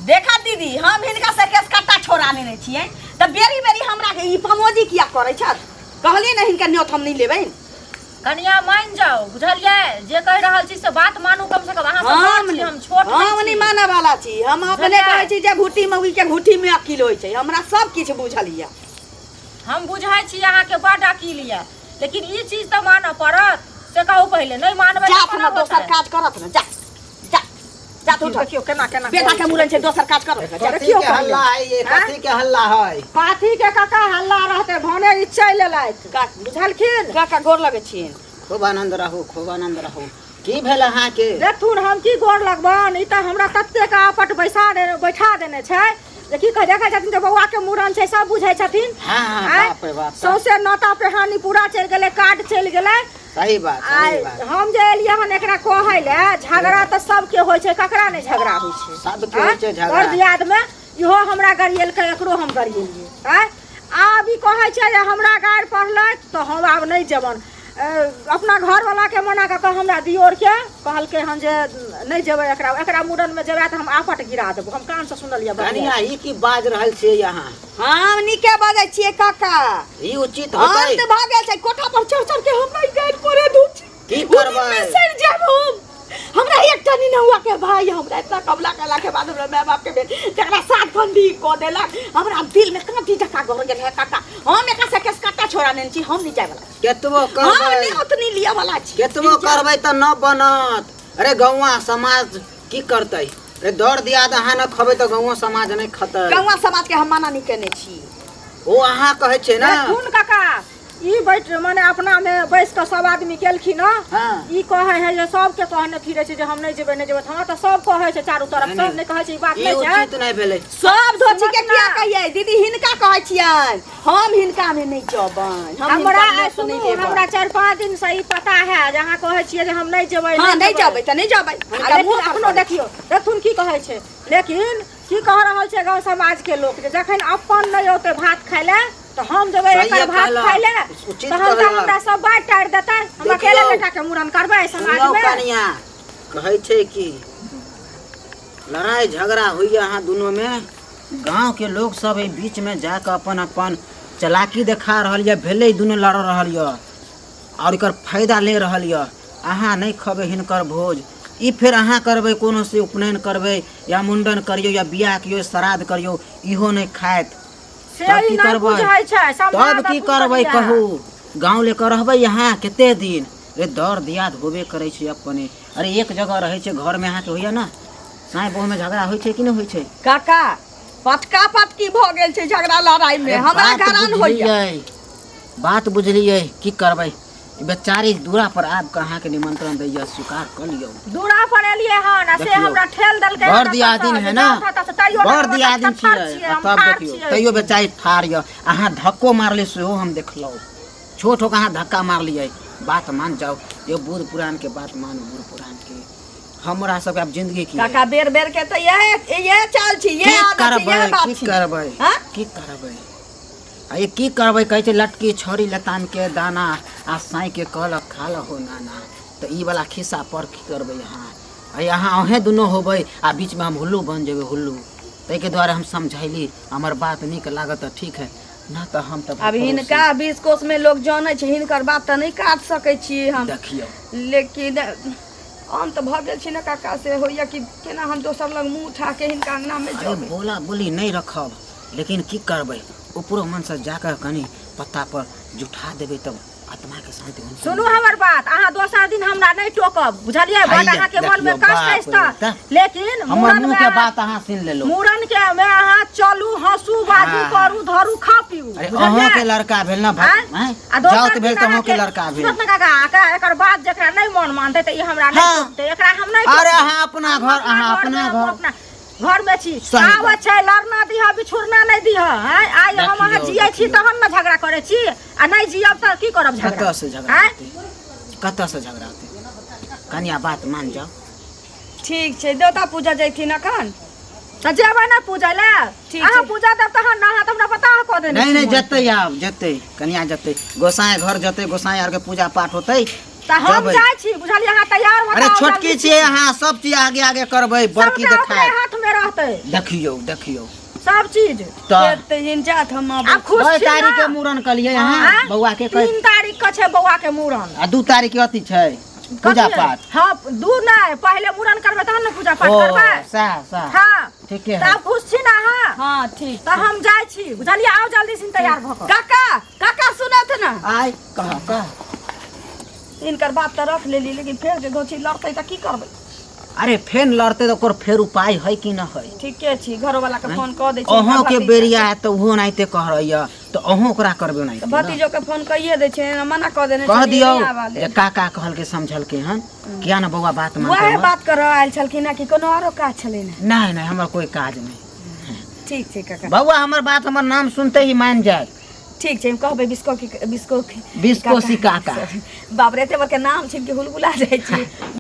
देखा दीदी, हम हिनका से केस कट्टा छोड़ा लेने छियै तऽ बेरी बेरी हमरा के ई पमोजी किया करै छथि? कहलियै ने हिनका न्योत हम नहि लेबै। कनिया मान जाउ, बुझलियै? जे कहि रहल छी से बात मानू कम से कम। अहाँ सब हम बड़ छी, हम छोट हम नहि नहि छी। मानऽ वाला छी। हम अपने बुझलियै? कहै छी जे घुट्टी मौगी के घुट्टी में अकिल होइ छै। हमरा सब किछु बुझल यऽ। हम बुझै छी अहाँके बड अकिल यऽ, लेकिन ई चीज तऽ मानऽ पड़त, से कहू पहिले। नहि मानबै तऽ जा कोना ने दोसर होतै? काज करत ने, जा जा जा तू उठ। देखियौ केना केना बेटा के मुड़न छै, दोसर काज करत ने, जा। कथी देखियौ के पहिले। हल्ला है ये? कथी के हल्ला है? पाथी के काका हल्ला रहते? भने ई चलि एलथि, बुझलखिन? काका, गोर लगै छियनि। खूब आनंद रहू, खूब आनंद रहू। की भेल अहाँके? देखथुन, हम की गोर लगबन, ई तऽ हमरा ततेक आपट बैसा दे बैठा देने छै जे की कह। देखै छथिन जे बौआ के मुड़न छै, सब बुझै छथिन। हाँ हाँ आँय? बाप रे बाप। सौंसे नौता पेहानी पूरा चलि गेलै, कार्ड चलि गेलै। सही बात, सही आइ बात। हम जे एलियै हन एकरा कहै लए, झगड़ा तऽ सबके होइ छै, ककरा नहि झगड़ा होइ छै? सबके होइ छै झगड़ा। बड़ दियादमे इहो हमरा गरियेलकै, एकरो हम गरियेलियै। आँय, आब ई कहै छै जे हमरा गारि पड़लै तऽ हम आब नहि जेबन। अपना घरवलाके मना कऽ कऽ हमरा दियोरके कहलकै हन जे नहि जेबै एकरा एकरा मुड़नमे जेबै तऽ हम आपट गिरा देबो। हम कानसँ सुनलियै बतियाइत। कनिया, ई की बाज रहल छियै अहाँ? हम नीके बजै छियै काका। ई उचित होतै? अंत भऽ गेल छै। कोठा पर चढ़ चढ़ के हमरा ई गारि पड़े दू छी। की ओ दिन करबै? मे सड़ि जायब हम। हमरा एकटा निनहुआ के भाई, हमरा इतना कबला केला के बाद हमरा माय बाप के भेल, तकरा सात फंडी कऽ देलक। हमरा दिल में कांटी जकाँ गड़ गेल है काका। हम एकरा से केस कट्टा छोड़ा नेने छी। हम नहि जाय वाला छी। केतबो हम करबै, नहि ओतनी लिअ वाला छी। केतबो करबै तऽ न बनत। अरे, गौवा समाज की करतै? अरे, दर दियाद अहाँ न खबै तऽ गौवा समाज नहि खतै। गौवा समाज के हम मना नहि केने छी। ओ अहाँ कहै छियै ने। देखथुन काका, ई बैठ माने अपना में बैस कऽ सब आदमी केलखिन हँ। ई कहै है जे सबके कहने फिरै छै जे हम नहि जेबै, नहि जेबै। तऽ हमरा तऽ सब कहै छै चारू तरफ नहि, सब नहि। नहि कहै छै, ई बात ई नहि छै। उचित नहि भेलै। सब धोची के सुनत किया ना। कहियै दीदी? हिनका कहै छियनि, हम हिनका में नहि जबनि। हम हमरा हिनका आइ में सुनू, नहि लेबनि। हमरा 4-5 दिन से ई पता है जे अहाँ कहै छियै जे हम नहि जेबै। हँ, नहि जेबै तऽ नहि जेबै। आ हिनका लेकिन मुँह पर अखनो कहै। देखियौ, देखथुन की कहै छै। लेकिन की कह रहल छै गाँव समाज के लोक जे जखन अपन नहि औतै भात खाय लए तऽ हम जेबै सहिए एकर भात कहलक, खाय लए? उचित तहन तऽ कहलक। हमरा सब बाटि टारि देतै। हम देखियौ। अकेले बेटा के मुड़न करबै एहि समाज सुनियौ मे? कनिया, कहै छै कि लड़ाइ झगड़ा होइए अहाँ दुनूमे, गाँवके लोक सब एहि बीचमे जाकऽ अपन अपन चलाकी देखा रहल यऽ। भेलै दुनू लड़ रहल यऽ आओर एकर फायदा ले रहल यऽ। अहाँ नहि खबै हिनकर भोज, ई फेर अहाँ करबै कोनो से उपनयन करबै या मुण्डन करियौ या बियाह करियौ, श्राद्ध करियौ, इहो नहि खायत। से तब ई की नहि करबै? बुझै छै। समझा तब की देथुन करबै? कनिया। कहू, गाँव ले कऽ रहबै अहाँ कते दिन? रे, दर दियाद होबे करै छै अपने। अरे, एक जगह रहै छै घरमे, अहाँके होइए ने साँय बहुमे झगड़ा होइ छै कि नहि होइ छै? काका, पटका पटकी भऽ गेल छै झगड़ा लड़ाई में। अरे, हमरा बात घरान होइया। बुझलियै, बात बुझलियै। की करबै? ई बेचारी दूरा पर आबि कऽ अहाँके निमंत्रण दैया, स्वीकार कऽ लियौ। दूरा पर एलियै हन आ से देखियौ, हमरा ठेल देलकै बड़ हन दियादिन एतऽ है से, ना, जाउ तऽ तैयो बड़ हम दियादिन ठाढ़ छियै छियै, आ हम तब ठाढ़ देखियौ छियै। तैयो बेचारी ठाढ़ यऽ। अहाँ धक्को मारली सेहो हम देखलहुँ, छोट होके अहाँ धक्का मारलियै। बात मान जाउ यो, बूढ़ पुरान के बात मानू, बूढ़ पुरान के। हमरा सबके आब जिंदगी की है? काका, बेर बेर के तऽ इएह इएह चाल छी, की इएह आदत छी, करबै? इएह बात की छी। करबै? हाँ? की करबै आ ये की करबै? कहै छै लटकी छड़ी लताम के दाना आ साँइ के कहलक खा लहो नाना। तऽ ई वाला खिस्सा पर की करबै अहाँ? आ अहाँ अहें दुनू होबै आ बीचमे हम हुल्लू बन जेबै, हुल्लू। ताहिके दुआरे हम समझैली। हमर बात नीक लागत तऽ ठीक है, ना तऽ हम तऽ आब हिनका 20 कोस में लोग जानै छै, हिनकर बात तऽ नहि काट सकै छियै हम। देखियौ। लेकिन हम तऽ भऽ गेल छी ने काका, से होइया कि केना हम दोसर लग मुँह उठा के हिनका अंगना में अरे जेबै। बोला बोली नहि रखब, लेकिन की करबै? ऊपरो मनसँ जाकऽ कनि पत्ता पर जुठा देबै तब आत्माके शान्ति हुनका सुनू मिलत। हमर बात, अहाँ दोसर दिन हमरा नहि टोकब, बुझलियै? बड हैया, अहाँके मन मे देखियौ, कष्ट बाप अछि रे, तऽ लेकिन हमर मूड़न मे मुँहके बात अहाँ सुनि लेलहुँ। मूड़न के मे अहाँ चलू, हँसू, बाजू, करू धरू, खाउ पीऊ, अरे, बुझलियै? अहूँके लड़का भेल ने? आँय? आँय? आ दोसर जाउत भेल दिन तऽ अहूँके अहाँके लड़का भेल। सुनत ने काका, एकरा एकर बात जकरा नहि मन मानतै तऽ ई हमरा नहि टोकतै, एकरा हम नहि अरे टोकबै। अहाँ अपना हम घर, अहाँ अपना मे, हम घर। अपना घर में छी। सही आबै बात। छै लड़ना दिह, बिछुड़ना नहि दिह। आँय, आइ हम अहाँ देखियौ, जियै छी देखियौ। तहन ने झगड़ा करै छी, आ नहि जियब तऽ की करब झगड़ा? कतऽसँ झगड़ा आँय? होतै? कतऽसँ झगड़ा होतै? कनिया, बात मान जाउ। ठीक छै, देवता पूजा जैथिन अखन। तऽ जेबै ने पूजै लए? ठीक अहाँ छै। पूजा देब तहन ने। अहाँ तऽ हमरा पता कऽ देने नहि छी नहि मोन। जेतै, आब जेतै कनिया, जेतै गोसाई घर, जेतै गोसाई आरके पूजा पाठ होतै। तऽ हम जेबै। जाइ छी बुझलियै अहाँ तैयार भऽ अरे जाउ छोटकी जल्दी। छियै अहाँ सब चीज आगे आगे करबै बड़की सबटा ओकरे देखाय हाथ में रहतै देखियौ देखियौ सब चीज तऽ तऽ जिन जात हम आब खुश कय छी तारीख के ना? मूड़न कलियै अहाँ आँय? बौआ के कय 3 तारीख के छै बौआ के मूड़न आ 2 तारीख के अथी छै पूजा कथी? पाठ हाँ दू नहि पहिले मूड़न करबै तहन ने पूजा पाठ ओ करबै सएह सएह हाँ ठीके तऽ है आब खुश छी ने अहाँ हाँ ठीक तऽ हम जाइ छी बुझलियै आउ जल्दी से तैयार भऽ कऽ काका काका सुनत ना आय कह कह इनकर बात तऽ रख लेली लेकिन फेर जे गोची लड़तै तऽ की करबै अरे फेर लड़ते तऽ ओकर फेर उपाय है कि न है ठीके छी घरवाला के फोन कऽ दै छी अहों के भतीजा बेरिया है तऽ ओहो ओनाहिते कह रही है तऽ अहों ओकरा करबे ओनाहिते तऽ ने। भतीजो के फोन कइए दै छै एना मना कऽ देने कह छलियै, दियौ नहि आबऽ जे लेल। काका कहलकै समझलकै हन किया ने बौआ बात मानतै वएह हमर? बात करऽ आयल छलखिन हँ कि कोनो आरो काज छलै ने नहि नहि हमर कोई काज नहि ठीक छै काका बौआ हमर बात हमर नाम सुनते ही मान जाए ठीक छै हम कहबै बिस्को की बिस्को बिस्कोसी काका बाप रे एते बड़का नाम छै कि हुलबुला जाइ छी।